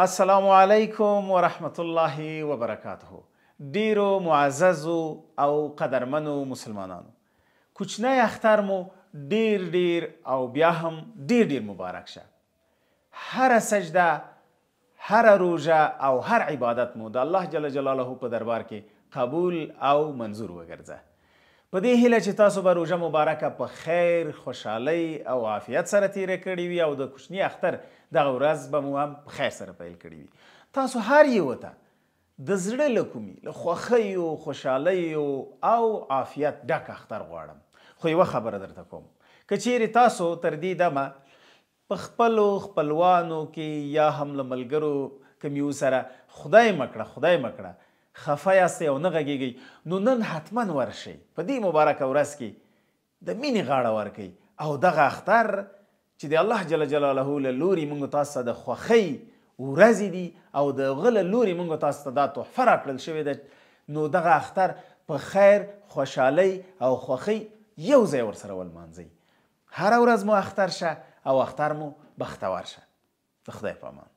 السلام علیکم ورحمت الله وبرکاته. ډیرو معززو او قدرمنو مسلمانانو، کوچنی اختر مو ډیر ډیر او بیا هم ډیر ډیر مبارک شه. هره سجده، هره روژه او هر عبادت مو د الله جل جلاله په دربار کې قبول او منظور وګرځه. په دې هیله چې تاسو به روژه مبارکه په خیر، خوشحالۍ او عافیت سره تیره کړې وي او د کوچني اختر دغه ورځ به مو هم په خیر سره پیل کړې وي. تاسو هر یو ته د زړه له کومي له خوښیو، خوشحالیو او عافیت ډک اختر غواړم. خو یوه خبره درته کوم، که چیرې تاسو تر دې دمه په خپلو خپلوانو کې یا هم له ملګرو کمیو سره خدای مکړه خدای مکړه خفه یاستئ او نه غږیږئ، نو نن حتما ورشئ په دې مبارکه ورځ کې د مینې غاړه ورکئ او دغه اختر چې د الله جل جلاله له لوري موږ تاسو ته د خوښۍ ورځې دي او د هغه له لوري موږ تاسو ته دا تحفه راکړل شوې ده، نو دغه اختر په خیر، خوشحالۍ او خوښۍ یو ځای ورسره ولمانځئ. هره ورځ مو اختر شه او اختر مو بختور شه. د خدای په امان.